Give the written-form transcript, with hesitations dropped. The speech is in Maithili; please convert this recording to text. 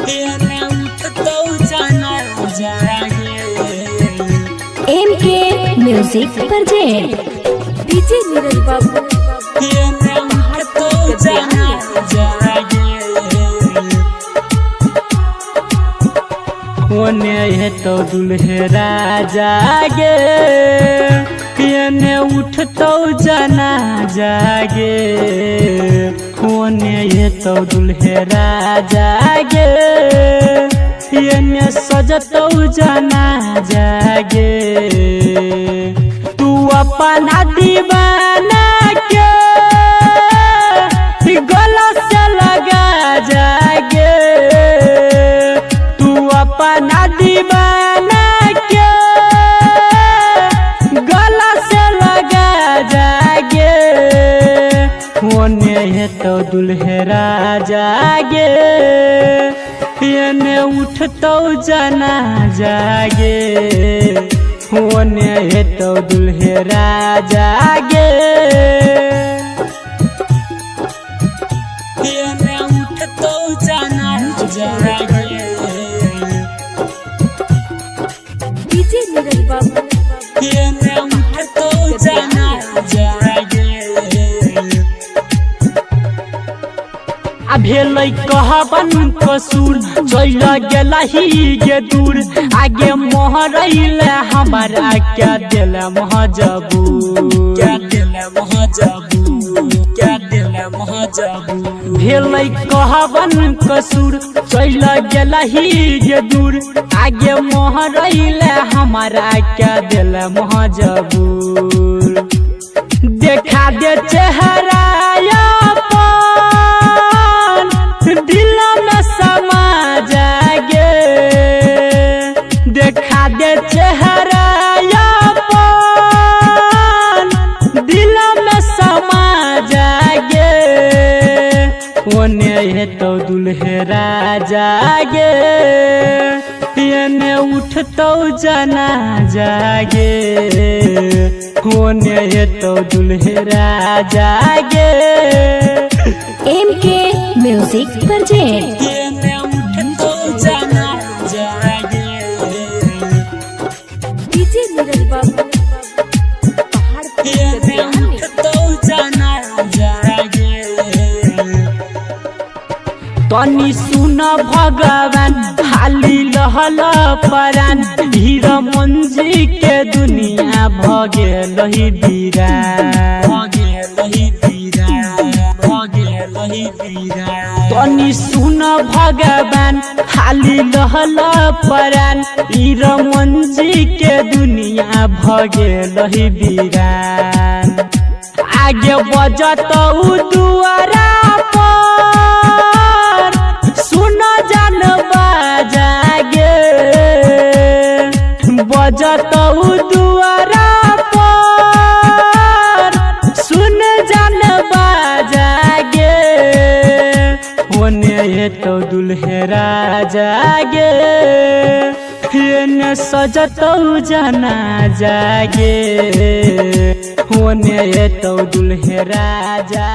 एने उठतौ जाना जागे। M K music present DJ Neeraj Babu एने उठतौ जाना जागे। ओने हेतौ दुल्हे राजा गे, एने उठतौ जाना जागे। ओने हेतौ दुल्हे राजा गे, एने सजतौ जाना जागे। तू अपना दीवाना के गला से लगा जागे। तू अपना दीवाना के गला से लगा जागे। ओने हेतौ दुल्हे राजा गे, एने उठतौ जाना जागे। ओने हेतौ दुल्हे राजा गे, एने उठतौ जाना जागे। डीजे नीरज बाबू एने उठतौ जाना जागे। आ भेलै कहबन कसूर, चल गेलही गे दूर। आगे मोहरैले हमारा क्या दिल महजबूर, क्या दिल महजबूर, क्या दिल महजबूर। भेलै कहबन कसूर, चल गेलही गे दूर। आगे मोहरैले हमारा क्या दिल महजबूर। देखा दे चेहरा अपन, दिल में समा जागे। देखा दे चेहरा अपन, दिल में समा जागे। ओने हेतौ दुल्हे राजा गे, एने उठतौ जाना जागे। ओने हेतौ दुल्हे राजा गे। एम के म्यूजिक प्रेजेंट एने उठतौ जाना जागे। डीजे नीरज बाबू पहाड़ एने उठतौ जाना जागे। तनी सुन भगवान, खाली लहल परान। हीरा मंजी के दुनिया भगेल ही बीरान, तनी सुन भगवान, खाली लहल परान। हीरा मंजी के दुनिया भगेल ही बीरान। आगे बजतौ दुआरा पर, सुन जान बाजागे। बजतौ दुआरा पर, सुन जान बाजागे। ओने हेतौ दुल्हे राजा गे, एने सजतौ जाना जागे। ओने हेतौ दुल्हे राजा।